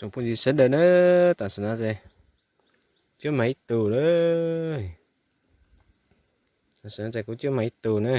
Tsoom phooj ywg sawv daws na, tam sim no ces cuab mas ib tug na. Tam sim no ces kuv cuab mas ib tug na.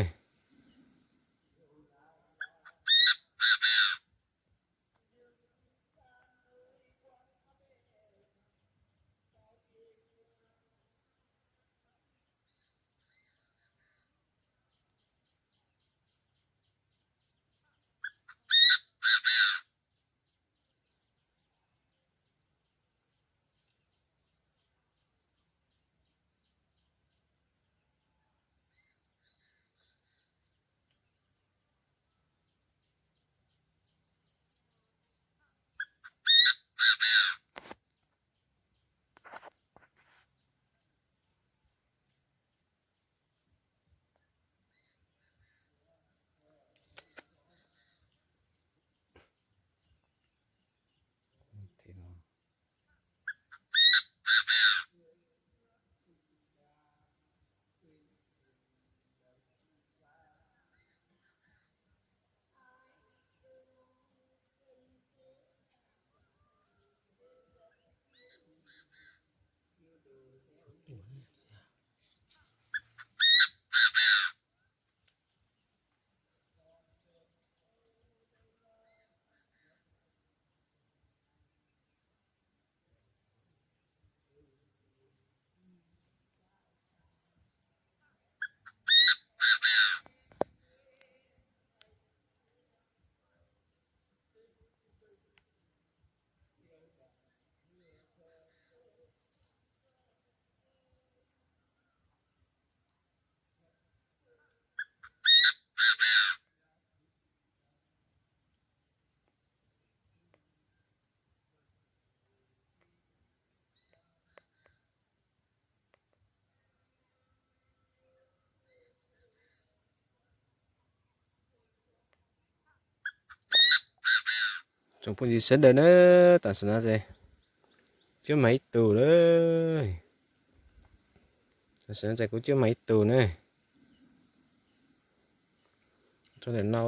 Tsoom phooj ywg sawv daws na, tam sim no ces cuab mas ib tug lawm. Tam sim no ces kuv cuab mas ib tug na. Rau ntawm no,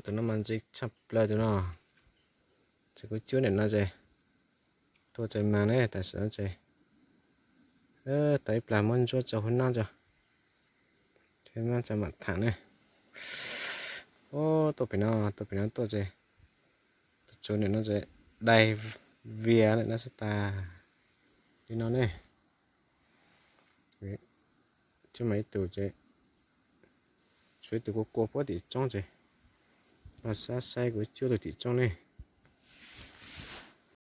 tus no mas ntse tshaj plaws tus no. Ces kuv cuab ntawm no ces tua txawm mas ne, tam sim no ces tau ib plag muab ntsuab tso hauv no tso. Ces mam tham ne. Tuaj pem no, tuaj pem no tuaj ces, tus tsuav ntawm no ces dai vias ntawm no xwb tas li no ne. Cuab mas ib tug ces tshuav ib tug kua kua puag tim roob ces, no xav saib kuv cuab tus tim roob ne.